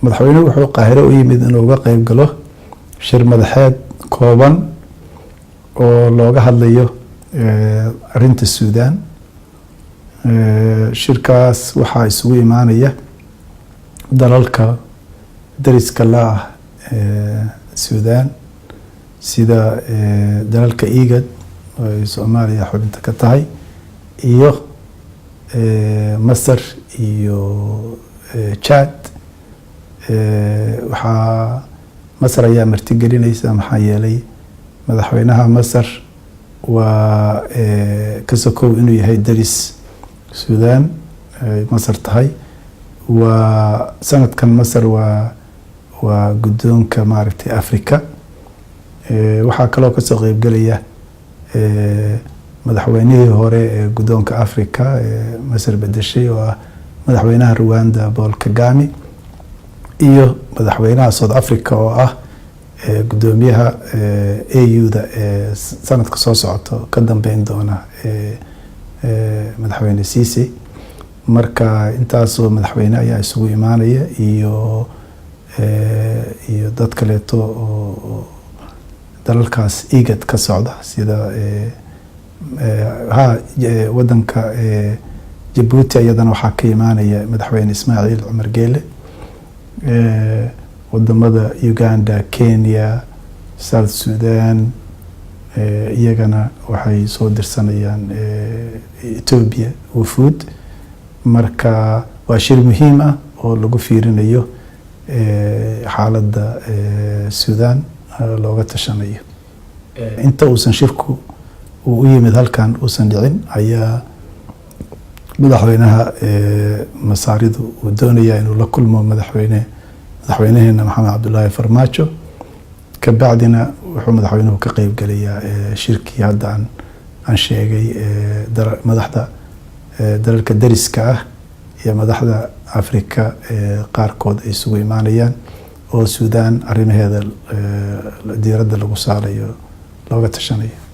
Madaxweynuhu wuxuu Qaahiro u yimid inuu uga qeyb galo shir madaxeed kooban oo looga hadlayo arrinta Suudaan. Shirkaas waxaa isugu imaanaya dalalka dariska la ah Suudaan, sida dalalka IGAD oo ay Soomaaliya xubinta ka tahay, iyo Masar iyo Chad. Waxaa Masar ayaa martigelinaysa, maxaa yeelay madaxweynaha Masar waa ka sokow inuu yahay daris Suudaan ay Masar tahay. Waa sanadkan Masar waa guddoonka maaragtay Africa. Waxaa kaloo kasoo qeybgelaya madaxweynihii hore ee guddoonka Africa ee Masar bedeshay, oo ah madaxweynaha Rwanda Paul Kagame, iyo madaxweynaha South Africa oo ah guddoomiyaha AU-da ee sanadka soo socoto ka dambeyn doona madaxweyne Sisi. Marka intaasoo madaxweyne ayaa isugu imaanaya iyo dad kaleeto oo dalalkaas IGAD ka socda, sida ha wadanka Jabuuti. Iyadana waxaa ka imaanaya madaxweyne Ismaaciil Cumar Geele. Wadamada Uganda, Kenya, South Sudan iyagana waxay soo dirsanayaan, Ethiopia, wufuud. Marka waa shir muhiim ah oo lagu fiirinayo xaaladda Sudan, looga tashanayo. Inta uusan shirku uu u yimid halkan uusan dhicin ayaa madaxweynaha Masaaridu uu doonayaa inuu la kulmo madaxweynaheena Maxamed Cabdulaahi Farmaajo. Kabacdina wuxuu madaxweynuhu ka qeybgelayaa shirkii hadda aan sheegay, madaxda dalalka dariska ah iyo madaxda Afrika qaarkood ay isugu imaanayaan, oo Suudaan arrimaheeda diiradda lagu saarayo, looga tashanayo.